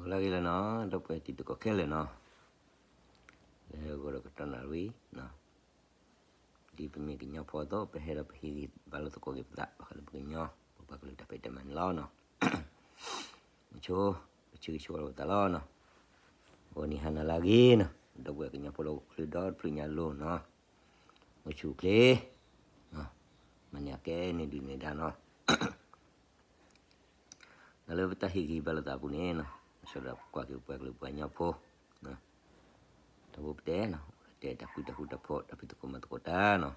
လၢအဂ့ၤလၢနီၤ ဒီပုၢ်ဝဲၢ်တံၤသကိးခဲလၢာ်နီၤ, လၢဂီၤဒီးကတီၢ်နၣ်ရံၣ်နီၤ, ဒ်ပမ့ၢ်ကညီဖိအသိး ပဟဲဒီးပဟ့ၣ်ဂံၢ်ဘါလိာ်သကိးက့ၤပသး ဘၣ်ဃးလၢပကညီ ပပှၤကလုာ်တၢ်ဖံးတၢ်မၤန့ၣ်လီၤနီၤ. ဆိ ပဆၢဂ့ၤဆၢဝါလိာ်ပသးလီၤနီၤ. ဂီၤနံၤဟါနၤလၢအဂ့ၤနီၤ, ဒီပုၢ်ဝဲၢ်ကညီဖိလၢဟီၣ်ခိၣ်ချၢဒီတဖျၢၣ်ညါလိၤနီၤ, အိၣ်ဆူၣ်အိၣ်ချ့ မၤန့ၢ်အကဲန့ၣ်ဒုးန့ၢ်ဒါနီၤ. ဒီးလၢပတၢ်ဟ့ၣ်ဂံၢ်ဘါလိာ်သးအပူၤန့ၣ်နီၤ, အဆိဒီးပကွၢ်က့ၤပပှၤကလုာ်ပှၤကညီဖိ တၢ်ဖိပတဲနီၤ, အိၣ်ဒီးတဲတၢ်ဃူတၢ်ဃူတၢ်ဖိး တၢ်ဖံးသကိးမၤသကိးတၢ်နီၤ.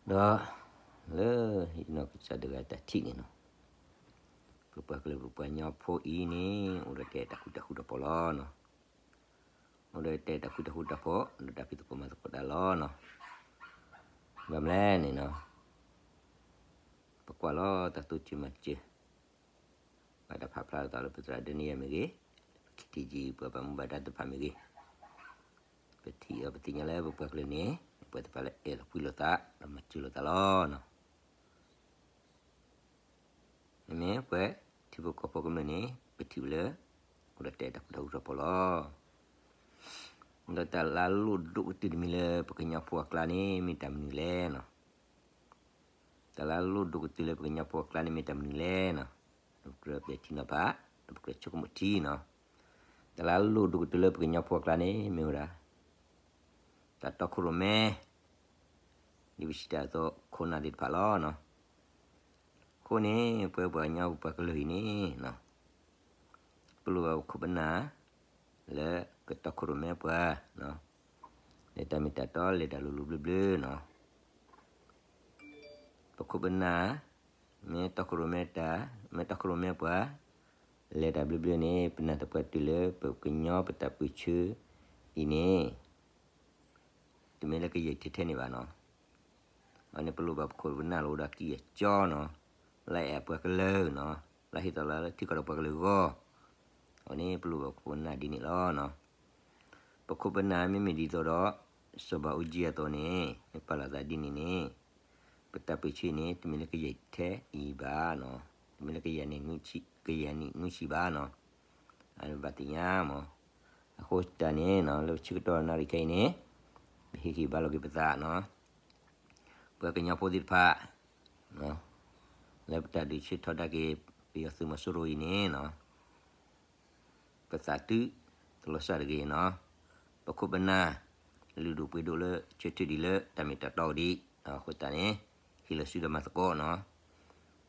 ဒီး လၢယနီၢ်ကစၢ်တဂၤတၢ်ထံၣ်န့ၣ်နီၤ, ပပှၤကလုာ်ပပှၤကညီဖိအံၤန့ၣ် အိၣ်ဒီးတဲတၢ်ဃူတၢ်ဃူတၢ်ဖိးလီၤနီၤ. အိၣ်ဒီးတဲတၢ်ဃူတၢ်ဃူတၢ်ဖိး ဒီးတၢ်ဖံးသကိးမၤသကိးတၢ်လီၤနီၤ. ဘၣ်မနုၤလဲၣ်န့ၣ်နီၤ, ပကွၢ်လီၤတၢ်တိစၢၤမၤစၢၤ ဘၣ်တၢ်ပာ်ဖျါလိာ်သးလၢပသရၣ်ဒိၣ်န့ၢ်ယၤမ့ၢ်ဂ့ၤ, ပခံထံကံ ပှၤဘၣ်မူဘၣ်ဒါသ့ၣ်တဖၣ်မ့ၢ်ဂ့ၤ, ပထံၣ်အီၤပသ့ၣ်ညါလၢပပှၤကလုာ်န့ၣ် ပှၤသ့ၣ်တဖၣ်လၢအဲၣ်လိာ်ကွံလိာ်သး ဒီးမၤစၢၤလိာ်သးလီၤနီၤ. မ့မ့ၢ်ပှၤထံဖိကီၢ်ဖိကမျၢၢ်န့ၣ် ပထံၣ်ဝဲလၢ အိၣ်ဒီးတဲတၢ်ဃူတၢ်ဃူတၢ်ဖိးလီၤ. ဒီးတၢ်လၢအလိၣ်ဒိၣ်ကတၢၢ်တမံၤလၢပကညီဖိအကျါန့ၣ် မ့ၢ်တၢ်မနုၤလဲၣ်နီၤ. တၢ်လၢအလိၣ်ဒိၣ်ကတၢၢ်လၢပကညီဖိအကျါန့ၣ် မ့ၢ်တၢ်မနုၤလဲၣ်နီၤ. ပကြၢးပဲာ်ထံနီၤဖး ဒီးပကြၢးဆိကမိၣ်ထံနီၤ. တၢ်လၢအလိၣ်ဒိၣ်ကတၢၢ်လၢပကညီဖိအကျါန့ၣ် မ့ၢ်ဝဲဒၣ် တၢ်တီခိၣ်ရိၣ်မဲ ဒ်ပစံးတၢ်အသိး ခိၣ်နၢ်သ့ၣ်တဖၣ်လီၤနီၤ. အဃိန့ၣ် ပဝဲပှၤကညီပပှၤကလုာ်အံၤန့ၣ် ပလိၣ်ဘၣ်ပခိၣ်ပနၢ် လၢကတီခိၣ်ရိၣ်မဲပှၤ လၢတၢ်မ့ၢ်တၢ်တီလဲၤတၢ်လိၤလိၤဘျၢဘျၢနီၤ. ပခိၣ်ပနၢ် မ့ၢ်တီခိၣ်ရိၣ်မဲတၢ် မ့ၢ်တီခိၣ်ရိၣ်မဲပှၤ လဲၤတၢ်ဘျၢဘျၢန့ၣ် ပနၢ်သပှၢ်တၢၢ်လၢပကညီပတၢ်ပၢဆှၢအံၤန့ၣ် တမ့ၢ်လၢကယဲၢ်ထဲထဲန့ၣ်ဘၣ်နီၤ. အန့ၣ်ပလိၣ်ဘၣ်ပခိၣ်ပနၢ်လၢအိၣ်ဒီးအကံၢ်အစီနီၤ, လၢအဲၣ်အပှၤကလုာ်နီၤ, လၢဟ့ၣ်သီလၢထံကီၢ်ဒီးပှၤကလုာ်အဂီၢ်, အန့ၣ်ပလိၣ်ဘၣ်ပခိၣ်ပနၢ်ဒ်န့ၣ်လီၤနီၤ. ပခိၣ်ပနၢ်မ့မ့ၢ်ဒ်သိးဒီး စီၤဘးအူကၠံအသိးန့ၣ် မ့ၢ်ပာ်လီၤသးဒ်န့ၣ်န့ၣ် ပတၢ်ပၢဆှၢန့ၣ် တမ့ၢ်လၢကယဲၢ်ထဲအံၤဘၣ်နီၤ, တမ့ၢ်လၢကယဲၢ်နံၣ်နွံဆံ ကယဲၢ်နံၣ်နွံဆံဘၣ်နီၤ. အဘၣ်သ့ၣ်ညါမး, အဃိသတးန့ၣ်နီၤ လၢပဆၢကတီၢ်နၣ်ရံၣ်ခဲအံၤန့ၣ် ပဟ့ၣ်ဂံၢ်ဘါလိာ်က့ၤပသးနီၤ, ပှၤကညီဖိသ့ၣ်တဖၣ် လၢပတၢ်ဒုးဆၢထီဒါက့ၤ ပယီၤသုးမီၤစိရိၤအံၤန့ၣ်နီၤ ပသးတုၤတလီၤစၢ်တဂ့ၤနီၤ, ပခိၣ်ပနၢ် လုၢ်ဒိၣ်ပှ့ၤဒိၣ်လၢဆၢထၢၣ်ဒံးလၢတၢ်မ့ၢ်တၢ်တီအံၤဒံး, အဃိသတးန့ၣ် ဟ့ၣ်လီၤစုဒီးမၤသကိးနီၤ.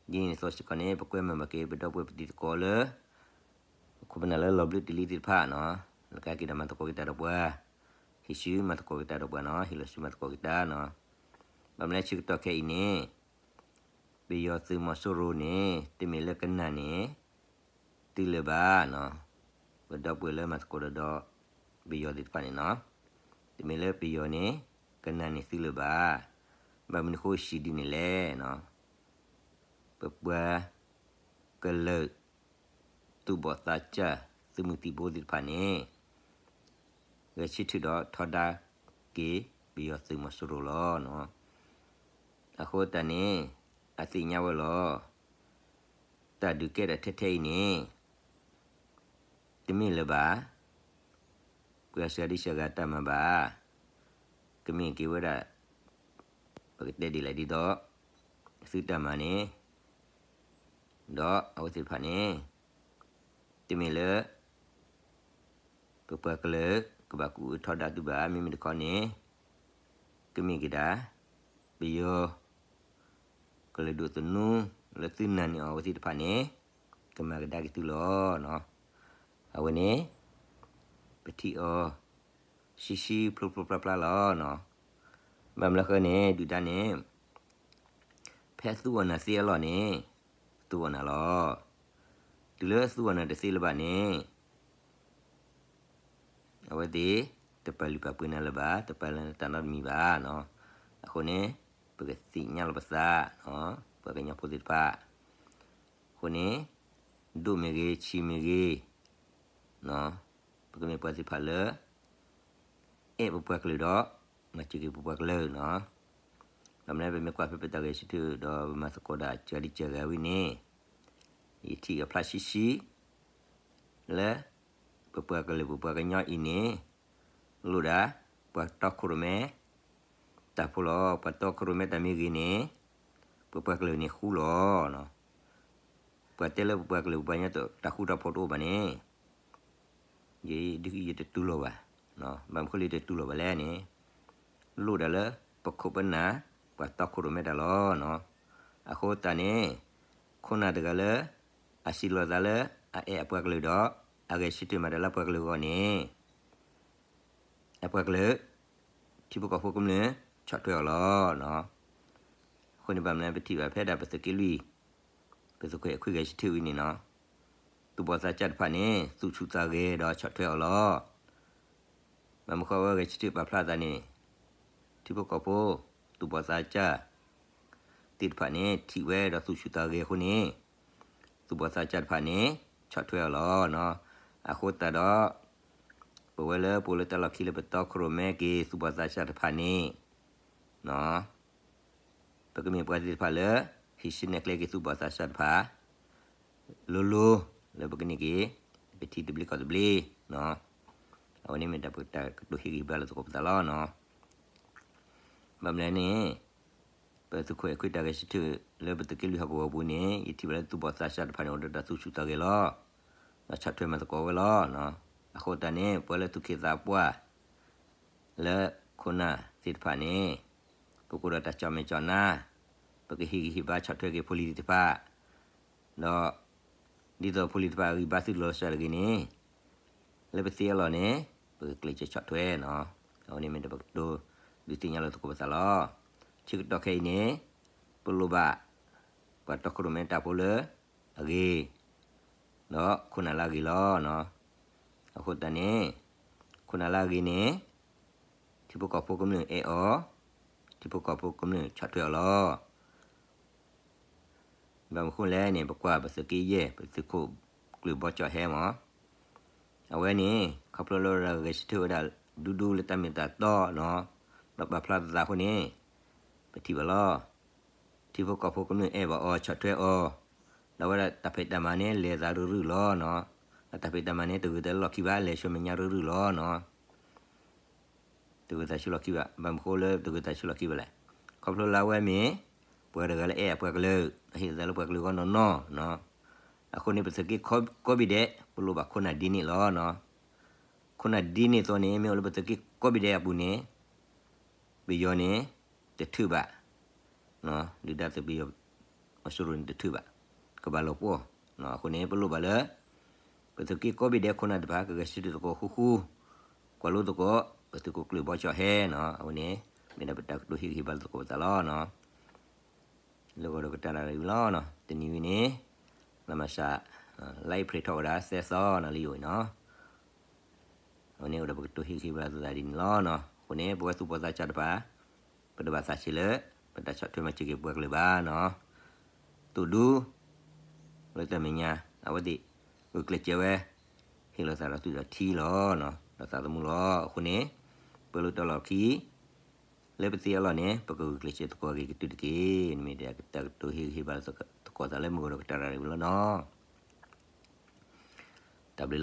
ဒ်န့ၣ်အသိးစ့ၢ်ကီးန့ၣ် ပကွဲမုာ်ဘၣ်က့ၤ ပဒီပုၢ်ဝဲၢ်ပတံၤသကိးလၢ ပခိၣ်ပနၢ်လၢလီၤဘျၢတ့ၢ်လံသ့ၣ်တဖၣ်နီၤ, လၢကက့ၤဒီးမၤသကိးက့ၤတၢ်ဒီးပှၤ, ဟ့ၣ်ဆူမၤသကိးက့ၤတၢ်ဒီးပှၤနီၤ, ဟ့ၣ်လီၤဆူမၤသကိးက့ၤတၢ်နီၤ. ဘၣ်မနုၤလဲၣ်ဆၢကတီၢ်ခဲအံၤန့ၣ် ပယီၤသုးမီၤစိရိၤန့ၣ် တမ့ၢ်လၢကနၣ်န့ၣ် သုလၢၤဘၣ်နီၤ, ပဒီပုၢ်ဝဲၢ်လၢမၤသကိးဒီး ပယီၤသ့ၣ်တဖၣ်န့ၣ်နီၤ, တမ့ၢ်လၢပယီၤန့ၣ် ကနၣ်န့ၣ်သုလၢၤဘၣ်. ဘၣ်မနုၤအဃိစံးဒ်န့ၣ်လဲၣ်နီၤ, ပပှၤကလုာ် သူၣ်ဘီၣ်သးစၢ် သုးမုၢ်သံၣ်ဘိသ့ၣ်တဖၣ်န့ၣ် ဂဲၤဆၢထၢၣ်ဒီးထီဒါက့ၤ ပယီၤသုးမီၤစိရိၤလီၤနီၤ. အဃိသတးန့ၣ် အသ့ၣ်ညါဝဲလီၤ. တၢ်ဒုးကဲထီၣ်ထဲထဲအံၤန့ၣ် တမ့ၢ်လၢၤဘၣ် ပှၤစှၤဒံစှၤဂၤတၢ်မၤဘၣ်, ကမ့ၢ်က့ၤဝဲဒၣ် ပကတဲဒ်လဲၣ်ဒ်သိး သုတၢ်မၤန့ၣ် ဒီးအဝဲသ့ၣ်တဖၣ်န့ၣ် တမ့ၢ်လၢ ပပှၤကလုာ် ကဘၣ်ကူၣ်အၢထီဒါသုဘၣ်, မ့မ့ၢ်တခီန့ၣ် ကမ့ၢ်က့ၤဒၣ် ပယီၤ ကလုာ်ဒိၣ်သနူ လၢသုနာ်န့ၢ်အီၤအဝဲသ့ၣ်တဖၣ်န့ၣ် ကမၤကဒါက့ၤသုလီၤနီၤ. အဝဲန့ၣ် ပထံၣ်အီၤ ဆှံဆှံဖျိဖျိဖျါဖျါလီၤနီၤ. ဘၣ်မနုၤဃိန့ၣ် ဒုၣ်ဒါန့ၣ် ဖဲသူအီၣ်နၤသ့အလီၢ်န့ၣ် သူအီၣ်နၤလီၤ. တုၤလၢသူအီၣ်နၤတသ့လၢၤဘၣ်န့ၣ် အဝဲသ့ၣ် တပာ်လုၢ်ပာ်ပှ့ၤနၤလၢၤဘၣ်, တပာ်လၢနတၢ်နီတမံၤဘၣ်နီၤ. အဃိန့ၣ် ပကသ့ၣ်ညါလီၤပသး, ပှၤကညီဖိသ့ၣ်တဖၣ်. အဃိန့ၣ် ဒိၣ်မ့ၢ်ဂ့ၤ ဆံးမ့ၢ်ဂ့ၤ ပကမ့ၢ်ပှၤသ့ၣ်တဖၣ်လၢ အဲၣ်ပပှၤကလုာ်ဒီး မၤစၢၤက့ၤပပှၤကလုာ်နီၤ. ဘၣ်မနုၤ ပမ့ၢ်ကွၢ်ဖဲပတၢ်ဂဲၤဆၢထၢၣ်ဒီး ပမၤသကိးဒၣ်စှၤဒံစှၤဂၤဝံၤန့ၣ် ယထံၣ်အဖျါဆှံဆှံ လၢ ပပှၤကလုာ်ပပှၤကညီအံၤန့ၣ် လိၣ်ဒၣ် ပှၤတီခိၣ်ရိၣ်မဲ တၢ်ဖိလီၤ. ပှၤတီခိၣ်ရိၣ်မဲတၢ်မ့ၢ်ဂ့ၤန့ၣ် ပပှၤကလုာ်န့ၣ်ဃူလီၤ. ပှၤတဲလၢပပှၤကလုာ်ပပှၤကညီတၢ်ဃူတၢ်ဖိးတအိၣ်ဘၣ်န့ၣ် ယ ယတတူၢ်လိာ်ဘၣ်. ဘၣ်မနုၤဃိလၢယတတူၢ်လိာ်ဘၣ်လဲၣ်န့ၣ် လိၣ်ဒၣ်လၢပခိၣ်ပနၢ် ပှၤတီခိၣ်ရိၣ်မဲတၢ်လီၤ. အဃိသတးန့ၣ် ခိၣ်နၢ်တဂၤလၢ အစံးလီၤသးလၢအအဲၣ်အပှၤကလုာ်ဒီး အဂဲၤဆၢထၢၣ်မၤတၢ်လၢပှၤကလုာ်အဂီၢ်န့ၣ် အပှၤကလုာ် ထံဖိကီၢ်ဖိကမျၢၢ် ဆီၣ်ထွဲအီၤလီၤ. အဃိန့ၣ် ဘၣ်မနုၤပထံၣ်ဘၣ်ဖဲဒၣ်ပသုးက့လွံၢ် ပသုးခိၣ်အဲၣ်ခွံဂဲၤဆၢထၢၣ်ဝံၤန့ၣ်နီၤ သူၣ်ဘီၣ်သးစၢ်တဖၣ်န့ၣ် သူၣ်ဆူၣ်သးဂဲၤဒီးဆီၣ်ထွဲအီၤလီၤ. ဘၣ်မနုၤဃိအဝဲဂဲၤဆၢထၢၣ်ပာ်ဖျါသးန့ၣ် ထံဖိကီၢ်ဖိ သူၣ်ဘီၣ်သးစၢ် သ့ၣ်တဖၣ်န့ၣ် ထံၣ်ဝဲဒီးသူၣ်ဆူၣ်သးဂဲၤအဃိန့ၣ် သူၣ်ဘီၣ်သးစၢ်တဖၣ်န့ၣ် ဆီၣ်ထွဲအီၤလီၤ. အဃိသတးဒီး ပဝဲလၢပအိၣ်လၢတၢ်လီၢ်ခံလၢပတီခိၣ်ရိၣ်မဲက့ၤ သူၣ်ဘီၣ်သးစၢ်တဖၣ်န့ၣ် ပကမ့ၢ်ပှၤသ့ၣ်တဖၣ်လၢ ဟံးစုနဲၣ်ကျဲက့ၤသူၣ်ဘီၣ်သးစၢ်တဖၣ် လိၤလိၤ လၢပကန့ၢ်က့ၤ ပထံသဘျ့ကီၢ်သဘျ့ အဝဲန့ၣ်မ့ၢ်တၢ်ပကတဲကတိၤဟ့ၣ်ဂံၢ်ဘါလၢသကိးပသးလီၤ. ဘၣ်မနုၤလဲၣ်န့ၣ် ပသုးခိၣ်အဲၣ်ခွံတၢ်ဂဲၤဆၢထၢၣ်လၢပသုးက့လွံၢ်ဟီၣ်ကဝီၤပူၤန့ၣ် ယထံၣ်ဘၣ်လၢသူၣ်ဘီၣ်သးစၢ်တဖၣ်န့ၣ် အိၣ်ဒီးတၢ်သူၣ်ဆူၣ်သးဂဲၤလီၤ. ဒီးဆီၣ်ထွဲမၤသကိးဝဲလီၤ. အဃိသတးန့ၣ် ပဝဲလၢသူၣ်က့သးပှၢ် လၢခိၣ်နၢ်သ့ၣ်တဖၣ်န့ၣ် ပကအိၣ်ဒီးတၢ်ကၠီၣ်မဲာ်ကၠီၣ်နါ ပကဟ့ၣ်ဂံၢ်ဟ့ၣ်ဘါဆီၣ်ထွဲက့ၤဖိလံၤသ့ၣ်တဖၣ် ဒီး ဒ်သိးဖိလံၤတဖၣ်အဂံၢ်ဘါသုတလီၤစှၤတဂ့ၤန့ၣ် လၢပသ့အလီၢ်န့ၣ် ပကကျဲးစၢးဆီၣ်ထွဲနီၤ. အဝဲန့ၣ်မ့ၢ်တၢ်ပကတိၤဒုးသ့ၣ်ညါလၢသကိးပသးလီၤ. ဆၢကတီၢ်ခဲအံၤန့ၣ် ပလိၣ်ဘၣ် ပှၤတီခိၣ်ရိၣ်မဲတၢ်ဖိလၢအဂ့ၤ ဒီးခိၣ်နၢ်လၢအဂ့ၤလီၤ. အဃိသတးန့ၣ် ခိၣ်နၢ်လၢအဂ့ၤန့ၣ် ထံဖိကီၢ်ဖိကမျၢၢ်အဲၣ်အီၤ, ထံဖိကီၢ်ဖိကမျၢၢ်ဆီၣ်ထွဲအီၤလီၤ. ဘၣ်မနုၤဃိလဲၣ်န့ၣ် ပကွၢ်ပသုးက့ယဲၢ် ပသုးခိၣ်ကျၢၢ်ဘီကၠီၣ်ဟဲမး, အဝဲန့ၣ် ခီဖျိလၢဝဲဒၣ်ဂဲၤဆၢထၢၣ်ဝဲဒၣ်ဒူဒူလၢတၢ်မ့ၢ်တၢ်တီနီၤ, ဒီးပာ်ဖျါသးအဃိန့ၣ် ပထံၣ်ဘၣ်လီၤ. ထံဖိကီၢ်ဖိကမျၢၢ်အဲၣ်ဘၣ်အီၤ ဆီၣ်ထွဲအီၤ, ဒီးဝဲဒၣ်တၢ်ဖံးတၢ်မၤန့ၣ် လဲၤသးရုၢ်ရုၢ်လီၤနီၤ. ဒီးတၢ်ဖံးတၢ်မၤန့ၣ် တဂ့ၤသးလီၢ်ခံဘၣ် လဲၤဆူမဲာ်ညါရုၢ်ရုၢ်လီၤနီၤ. တဂ့ၤသးဆူလီၢ်ခံဘၣ်. ဘၣ်မနုၤဃိလၢတဂ့ၤသးဆူလီၢ်ခံဘၣ်လဲၣ်. ခီဖျိလၢအဝဲမ့ၢ် ပှၤတဂၤလၢအဲၣ်အပှၤကလုာ်, အဟ့ၣ်သးလၢပှၤကလုာ်အဂီၢ်နီၢ်နီၢ်နီၤ. အဃိန့ၣ် ပသုးက့ကိးဘ့ၣ်ဒဲး ပလိၣ်ဘၣ်ခိၣ်နၢ်ဒ်န့ၣ်လီၤနီၤ. ခိၣ်နၢ်ဒ်န့ၣ်အသိးန့ၣ် မ့ၢ်အိၣ်လၢပသုးက့ကိးဘ့ၣ်ဒဲးအပူၤန့ၣ် ပယီၤန့ၣ် တထုးဘၣ်, ဒုၣ်ဒါသုးပယီၤ အစိရိၤန့ၣ်တထုးဘၣ်, ကဘၣ်လီၤပှီၢ်. အဃိန့ၣ် ပလိၣ်ဘၣ်လၢ ပသုးက့ကိးဘ့ၣ်ဒဲးခိၣ်နၢ်တဖၣ် ကဂဲၤဆၢထၢၣ်သကိးဃူဃူ, ကွၢ်လိသကိး ပသုးခိၣ်ကျၢၢ်ဘီကၠီၣ်ဟဲနီၤ. အဝဲန့ၣ် မ့ၢ်ဒၣ်ပတၢ်ကတိၤဟ့ၣ်ဂံၢ်ဟ့ၣ်ဘါလၢသကိးပသးလီၤ. လၢဂီၢ်ဒီးကတၢၢ်တၢ်ရံၣ်ဝံၤလီၤ. တနံၤဝံၤန့ၣ် လၢမၤစၢ် လါအ့ဖြ့ၣ်ထီၣ်ဝဲဒၣ်သၢသီနီၤ လၢယအိၣ်အံၤနီၤ. အဝဲန့ၣ်အိၣ်ဒီးပကတိၤဟ့ၣ်ဂံၢ်ဟ့ၣ်ဘါသးဒ်န့ၣ်လီၤ. အဃိန့ၣ် ပဝဲသူၣ်ဘီၣ်သးစၢ်တဖၣ် ပတဘၣ်သးဆံးလၢ ပတၢ်ဆီၣ်ထွဲမၤစၢၤက့ၤပှၤကလုာ်ဘၣ်နီၤ. သိၣ်ဒူ လၢတၢ်မဲာ်ညါ အဝဲသ့ၣ် ဂုာ်ကျဲးစၢးဝဲ ဟ့ၣ်လီၤသးဒီးသွံၣ်ဒီးထံလီၤ, ဒီးသးသမူလီၤ. အဃိန့ၣ် ပလၢတၢ်လီၢ်ခံ လၢပသ့အလီၢ်န့ၣ် ပကဂုာ်ကျဲးစၢးသကိးဂ့ၤကတုၤတက့ၢ်. မ့ၢ်ဒၣ်တၢ်ကတိၤဟ့ၣ်ဂံၢ်ဟ့ၣ်ဘါလၢသကိးသးလၢမုၢ်ဂီၤဒီးကတၢၢ်တၢ်ရံၣ်ဝံၤလီၤနီၤ. တၢ်ဘျုးလီ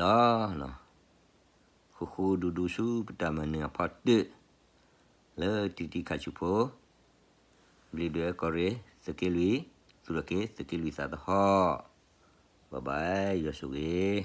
ၤ. ဃူဃူဒူဒူဆူပတၢ်မၤနၢၤအဖီတၢၣ် လၢတံၤတံၤခါဆူဖိ ဘျံးဒွဲၣ်ကီၢ်ရ့ၣ် သုးက့လွံၢ် သူၣ်ထီၣ်က့ၤ သုးက့လွံၢ်သးသဟီၣ်. ဘၣ်ဘၣ် ယွၤဆိၣ်ဂ့ၤ